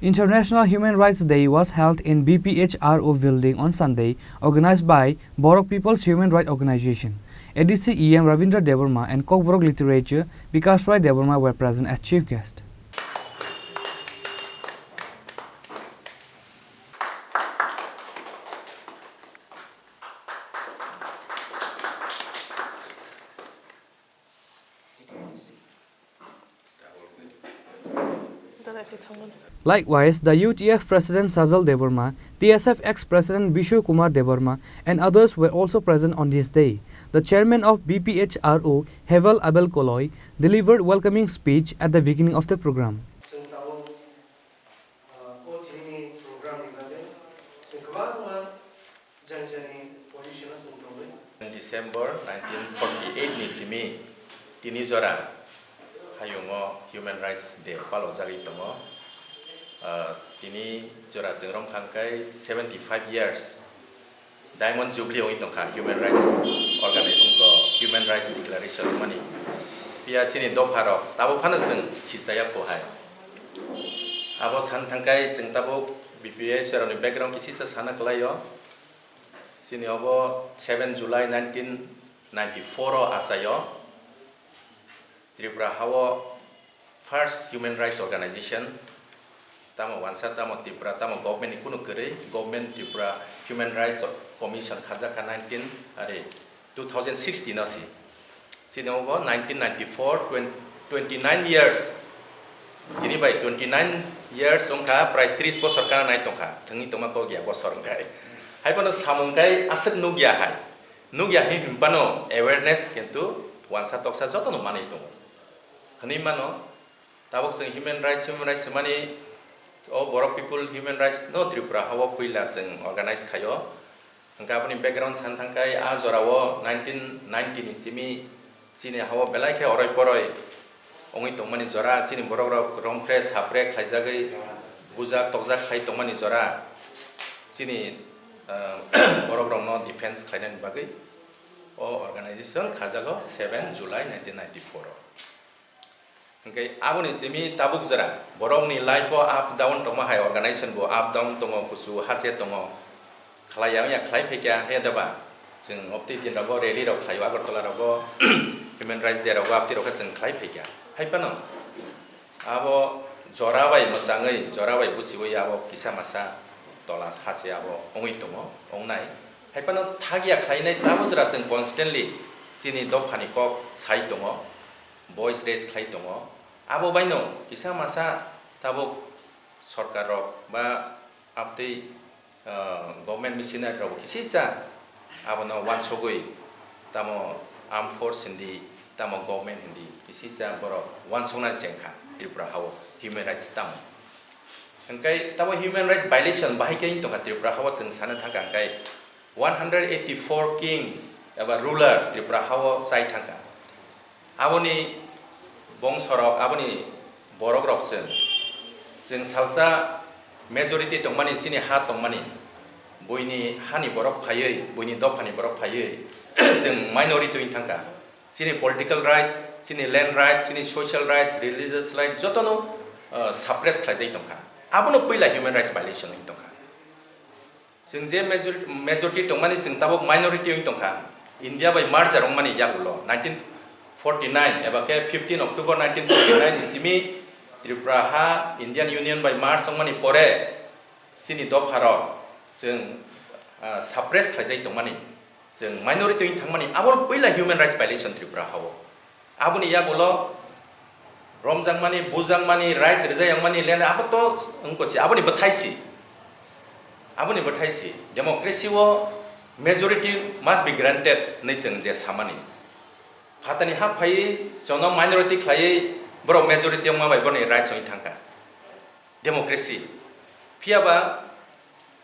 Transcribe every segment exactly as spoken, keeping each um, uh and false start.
International Human Rights Day was held in B P H R O building on Sunday, organized by Borok People's Human Rights Organization. A D C E M Ravindra Debbarma and Kokborok Literature Bikash Roy Debbarma were present as chief guest. Likewise, the U T F President Sajal Debbarma, T S F ex-President Bishu Kumar Debbarma, and others were also present on this day. The chairman of B P H R O, Heval Abel Koloi, delivered welcoming speech at the beginning of the program. Chwng tabuk, uh, o tinini program ni bagwi chwng kwbangma jani jani position o chwng tongwi. December nineteen forty-eight ni simi tini jora hayungo Human Rights Day palojagwi tongo. Uh, tini jora chwng romkha hwnkhe seventy five years. Diamond Jubilee wngwi tongkha Human Rights Organi-, wngkha Human Rights Declaration wngmani. Phiya chini dopharok tabuk phano chwng sichaya kho hai. Abo san thangkhai chwng tabuk B P H R ni background kisisa sana kwlaio. Chini obo seven July nineteen ninety-four o achaio. Tripura hao first human rights organization, tamo wansa, tamo Tripura, tamo government ni kunu kwrwi, government Tripura Human Rights Commission khajakha nineteen, are two thousand sixteen o si. Chini obo nineteen ninety-four, twenty, twenty-nine years. Tini bai twenty-nine years wngkha, prai tris bosor kana nai tongkha, thwngwi tongma kok ya bosor wngkha. Hai phano samung kai aswk nukya hai. Nukya hin phano awareness kintu wansa toksa jotono manwi tongo. Hwnwi mano, tabuk chwng human rights, human rights hwnmani, o Borok people human rights no Tripura hao puila chwng organize khaio. Hwnkhe aboni background san thangkhai, a jorao nineteen ninety ni simi chini hao belai khe oroi poroi wngwi tongmani jora, chini borok rok romphre sapre khlaijagwi bujak tokjak khai tongmani jora, chini, ah, borok rokno defense khlainani bagwi o organization khajago seven July nineteen ninety-four o. Hwnkhe aboni simi tabuk jora borokni life o up down tongma hai, organization bo up down tongo, kuchu hache tongo, khlai ya wngya khlai phaikha, he deba chwng obtwi din rogo rally rok khlaio, Agartala rogo human rights day rogo abtwi rokhe chwng khlai phaikha. Hai phano abo jora bai mwchangwi, jora bai buchiwi abo kisa masa tola hache abo wngwi tongo, wngnai. Hai phano thakya khlainai tabuk jora chwng constantly chini dophani kok sai tongo. Voice raise khai tongo. Abo baino kisa masa tabuk sorkar rok ba abtwi, ah, government missionary rok kisisa abono wansugwi tamo armed force hindi, tamo government hindi kisisa borok wansuknani chengkha Tripura hao human rights tamo. Hwnkhe tamo human rights violation bahai khe wng tongkha Tripura hao chwng sana thangkha hwnkhe one hundred eighty-four kings eba ruler Tripura hao chai thangkha. Aboni bongsorok, aboni borokrok chwng, chwng salsa majority tongmani, chini ha tongmani, buini hani borok phaiwi, buini dophani borok phaiwi, chwng minority wng thangkha. Chini political rights, chini land rights, chini social rights, religious rights, jotono, uh, suppress khlaijai tongkha. Abono puila human rights violation wng tongkha. Chwng je major-, majority tongmani chwng tabuk minority wng tongkha. India bai merger wngmani yagulo nineteen forty-nine eba khe fifteen October nineteen forty-nine ni simi Tripura ha Indian Union bai merge wngmani pore chini dopharok chwng, ah, suppress khlaijai tongmani, chwng minority wng thangmani, abo puila human rights violation Tripura hao. Aboni yagulo romjakmani, bujakmani, rights rijak yangmani land abo to wngkha si, aboni bwthai si. Aboni bwthai si. Democracy o majority must be granted hinwi chwng je samani. Phatani ha phaiwi chwngno minority khlaiwi borok majority wngma bai borokni rights wngwi thangkha. Democracy. Phiya ba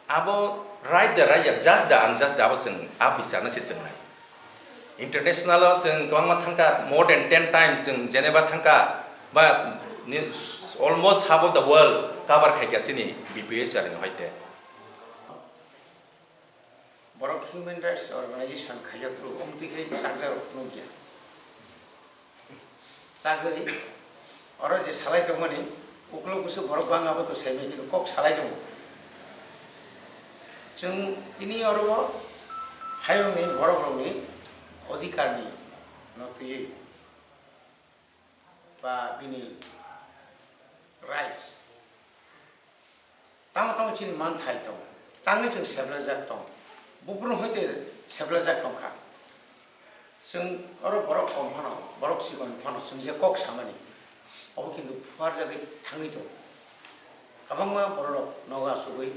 abo right da right ya, just da unjust da, abo chwng a bicharno se chwngnai. International o chwng kwbangma thangkha, more than ten times chwng Geneva thangkha, ba ni, almost half of the world cover khaikha chini B P H R ni hoite. Borok Human Rights Organization khaijak phuru omtwi khe chakjak rok nukya. Chagwi oro je salai tongmani, Uklok bwswk borok bang abo to saimai khe kok salai tongo. Chwng tini oro o hayungni borok rokni odhikar ni no twiwi ba bini rights tamo tamo chini manthai tongo, tangwi chwng seplajak tongo, buphuru hoite seplajak tongkha. Chwng oro borok kom phano, borok chikon phano chwng je kok samani, obo kintu phuarjagwi thangwi tongo. Kwbangma bororok nogo achugwi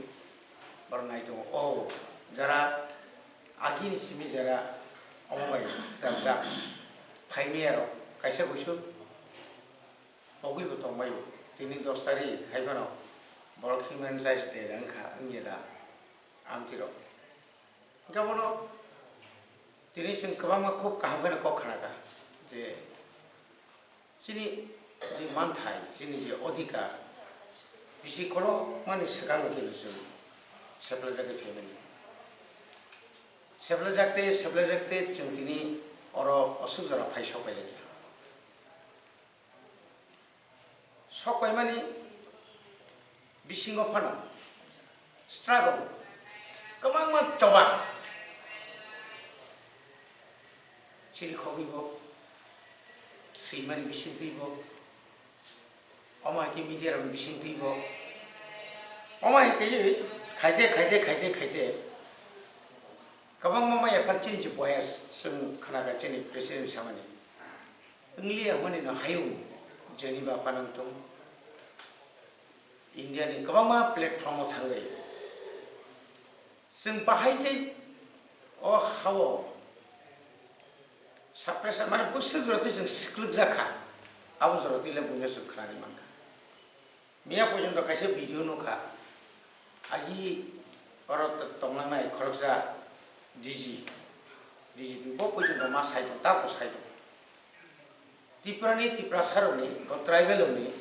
borok nai tongo. O jara agini simi jara omo bai kwcharjak phaimiyarok kaisa kuisu pogwibo tongbaio. Tini dos tarik hai phano borok Human Rights Day wngkha wngya da amtwirok. Hwnkhe bono tini chwng kwbangma khub kaham kheno kok khnakha je chini je manthai, chini je odhikar, bisi kolokmani swkangno khe chwng seplajagwi phaimani. Seplajak tei seplajak tei chwng tini oro aswk jora phai sok pai laikha. Sok paimani bisingo phano struggle kwbangma choba chirikhogwi bo swimani bisingtwi bo, omo hai khe media rokni bisingtwi bo, omo hai khe khaite khaite khaite khaite kwbangma maya phano chini je boyas chwng khnakha chini president samani. Wnglia hwnwi no hayung Geneva phano wngthung, India ni kwbangma platform o thangwi chwng bahai khe o ha-o suppressor mane bwswk jora twi chwng swklugjak kha, abo jora twi le buino chwng khnarwi mankha. Miya porjonto kaisa video nukha, agi oro t-, tonglangnai khoroksa D G, D G P bo porjonto ma sai tong, ta bo sai tong. Tripura ni, Tiprasa rokni, bo tribal rokni,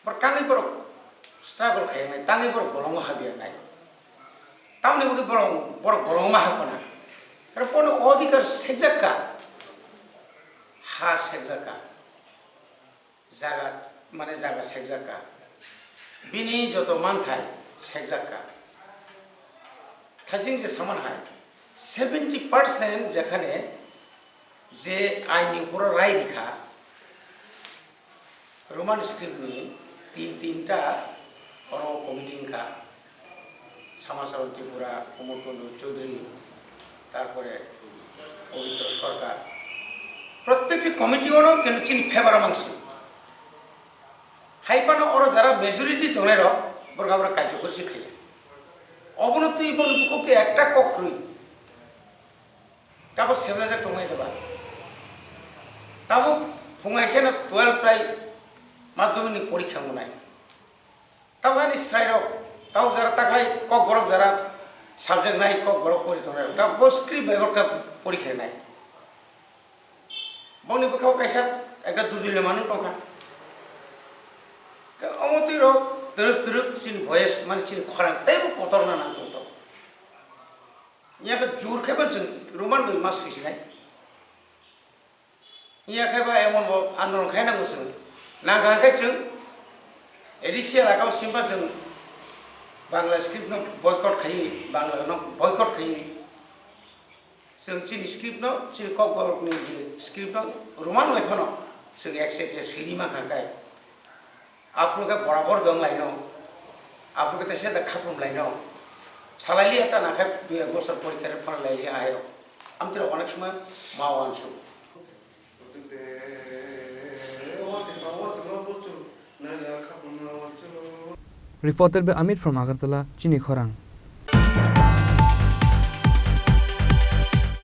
borok tangwi borok struggle khaijaknai, tangwi borok bolongo habjaknai. Tamoni bagwi borok, borok bolongo ma habkha na. Karon bono odhikar sekjak kha, ha sekjak kha. Jaga, mane jaga sekjak kha, bini joto manthai sekjak kha. Thajing je saman hai seventy percent jekhane je aini uporo rai rikha, Roman script ni tin tinta oro committee wngkha. Samacharan Tripura, Kumar Kundu Chaudhary, tarpore Pabitra Sarkar. Prottekti committee ono kintu chini favor o mangsi. Hai phano oro jara majority tongnai rok, borok aborok kaitor kursi khaiya. Obono twi boni bukhuk twi ekta kok kwrwi. Tabo seplajak tongnai doba. Tabo phungai kheno twelve tai madhyamik ni porikha wngnai. Tabo ani srairok, tabo jara taklai kokborok jara subject nai kokborok pori tongnai, tabo script bai borok ta pori khe nai. Boni bwkhao kaisa ekta dudilya manwi tongkha. Omo twi rok twrwk twrwk chini voice, mane chini khorang teibo kotorna nang tongthok. Yakhe jur khe bo chwng Roman bai ma swisinai. Yakhe ba emon bo andolon khai nango chwng. Nang kha khe chwng A D C elaka o simba chwng Bangla script no boycott khaiwi, Bangla no boycott khaiwi. Chwng chini script no, chini kokborok ni je script no Roman bai phano chwng accept ya siri ma kha kai. Aphuru khe borabor dong laino, aphuru khe teisa da khaprum laino. Salai liya ta nakhai dui ek bosor porikha re phano lai liya hai rok. Amtwi rok onek somoi ma wansu. Reported by Amit from Agartala, Chini Khorang.